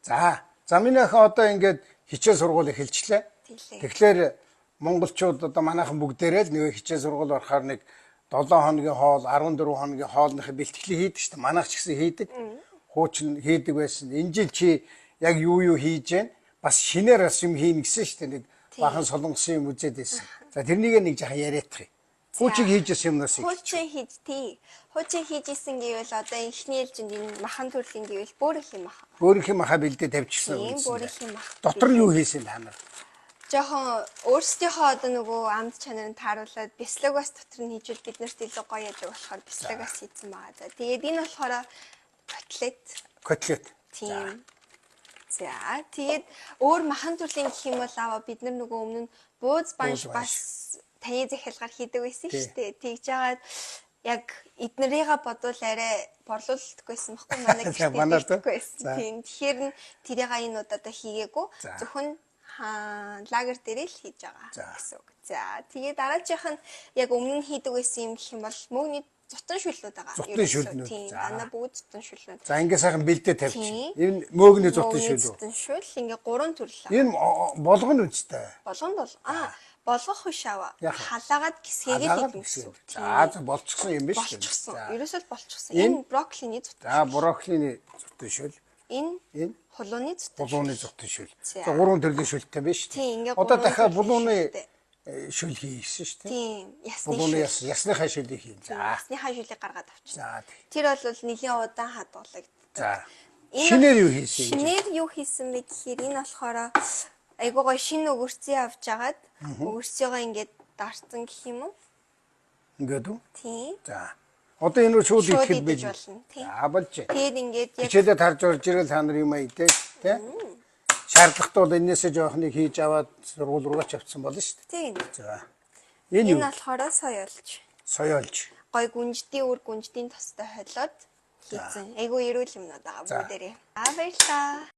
За. За миний охин одоо ингээд хичээл сургууль эхэлчлээ. Тэглээ. Тэгэхээр монголчууд одоо манайхан бүгдээрээ л нэг хичээл сургууль орохоор нэг 7 хоногийн хоол, 14 хоногийн хоолныхаа бэлтгэлийг хийдэг шүү дээ. Манайх ч гэсэн хийдэг. Хуучин хийдэг байсан. Энэ жил чи яг юу юу хийж гэн? Бас шинээр бас юм хийнэ гэсэн шүү дээ. Нэг бахан солонгосын юм үзээд байсан. За тэрнийг нэг жахан яриадах юм. Хуучин хийж байсан юмнаас их. Хуучин хийж тий. Хуучин хийж исэн гэвэл одоо эхний ээлжинд энэ махан төрлийн гэвэл бөөрийнх юм махан. Бөөрийнх юм маха бэлдээ тавьчихсан. Тийм, үндсэндээ. бөөрийнх юм мах. Дотор нь юу хийсэн та нар? Жохон өөрсдийнхөө одоо нөгөө амт чанарыг тааруулаад бислэг бас дотор нь хийжвэл бид нарт илүү гоё ядаг болохоор бислэг бас хийсэн байгаа. За тэгээд энэ болохоор котлет. Котлет. Тийм. За тэгээд өөр махан төрлийн гэх юм бол аваа бид нар нөгөө өмнө нь бууз банш Бууз банш. бас таны захиалгаар хийдэг байсан Тий. шүү дээ. Тэгж жагаад яг эднэрийга бодвол арай борлуулалтгүйсэн баггүй манай За, гэртээ манай дөө. бэлтгэхгүй байсан. За. Тийм. Тэгэхээр нь тэрийг энэ удаадаа хийгээгүй. За. Зөвхөн хаа лагер дээр л хийж байгаа За. гэсэн үг. За тэгээд дараачих нь яг өмнө нь хийдэг байсан юм гэх юм бол мөгний зутан шүлнүүд байгаа. Зутан Ерөөсөө шүлнүүд. Тийм. За. Дандаа бүгд зутан шүлнүүд. За ингээ сайхан бэлдээ тавьчих. Тийм. Энэ мөөгний зутан Мөгний шүл үү? Зутан шүл ингээ гурван төрөл. Энэ болгоно үстэй. Болгон бол аа болгох биш аваа. Яах вэ? Халаагаад гисгээгээд Халаагаад хийх гэсэн үг. гисгээд. За за болчихсон юм биш үү? Болчихсон. За. Ерөөсөө л болчихсон. Энэ- Энэ брокколины зутан. За брокколины зутан шүл. Энэ Энэ хулууны зутан. булууны зутан шүл. За. За гурван төрлийн шүлтэй биш үү? Тийм, ингээ Одоо гурван дахиад төрлийн булууны шүлтэй. шүл хийсэн шүү дээ. Тийм, ясны Булууны шүл. яс ясныхаа шүлийг хийн. За. Ясныхаа шүлийг гаргаад авчихна. За. тий. Тэр бол нэлийн удаан хадгалагддаг. За. Энэ- Шинээр юу хийсэн юм? Шинээр юу хийсэн бэ гэхээр энэ болохоор айгуу гоё шинэ өгөрцөө авч агаад өгөрцөөгөө ингээд дарцсан гэх юм уу? Ингээд үү? Тийм. За. Одоо энэ рүү шууд Шууд идэхэд идэж бэл. болно, тийм. За болж. Тэгээд ингээд яг Хичээлээ тарж орж ирэл та нар юм аа идээ тий? Шаардлагатай бол энээсээ жоохныг хийж аваад сургууль руугаа ч авцсан болно шүү дээ. тийм. За. Энэ юу? Энэ болохоор соёолж. Соёолж. Гой гүнждийн үр гүнждийн тостой холиод хийцэн. Айгуу эрүүл юмнууд байгаа За. бүгдээрээ. Аа баярлалаа.